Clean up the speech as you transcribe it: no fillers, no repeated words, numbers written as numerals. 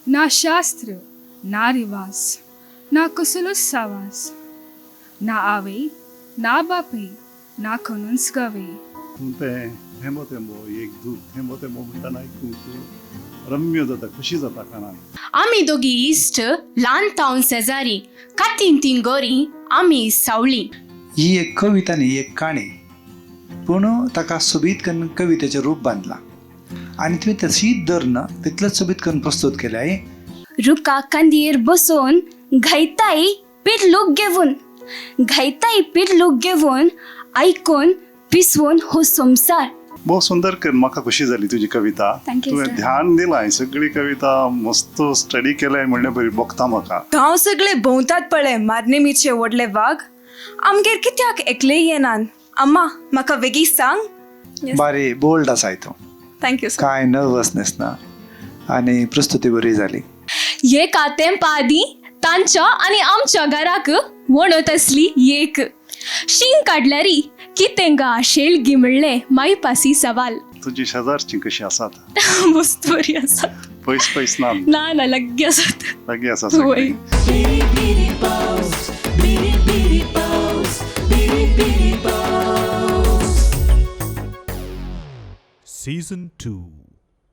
ना शास्त्र, ना रिवाज, ना कसलोच सावास, ना आवय, ना बापूय, ना खंयूच गावय. तूं तें थेंबो थेंबो एक दूद थेंबो थेंबो म्हणटा आयकूंक रम्य जाता, खुशी जाता कानाक. आमी दोगी इश्ट ल्हान तावन शेजारी, कातीन तीं गोरी, आमी सावळी. ही एक कविता न्ही, ही एक काणी, पूण ताका सोबीत करून कवितेचें रूप बांदलां आनी तुवें तशीच धरून तितलेंच सोबीत करून प्रस्तूत केल्या. रुका कांदयेर बसोवन घायताय पिर्लूक घेवन, घायताय पिर्लूक घेवन, आयकोन पिसवून हो संवसार. भोव सुंदर कर, म्हाका खुशी जाली तुजी कविता. Thank you, तुवें sir. ध्यान दिलां, सगळी कविता मस्त स्टडी केलाय म्हणलें बरी भोगता म्हाका. गांव सगळे भोंवतात पळय मारनेमीचे व्हडले वाग, आमगेर कित्याक एकलेय येनात? अम्मा म्हाका वेगीं सांग. बारी बोल्ड आसाय तूं. Thank you sir. कांय नर्वसनेस ना आनी प्रस्तुती बरी जाली. एका तेंपा आदीं तांच्या आनी आमच्या घराक वणत आसली एक, शींग काडल्यारी कितें गा शेलगी म्हणलें मायपासी सवाल. तुजी शेजारची कशी आसात? मस्त बरी आसा. पयस पयस ना? ना ना, लागीं आसात. लागीं आसा वय. सगळीं. Season 2.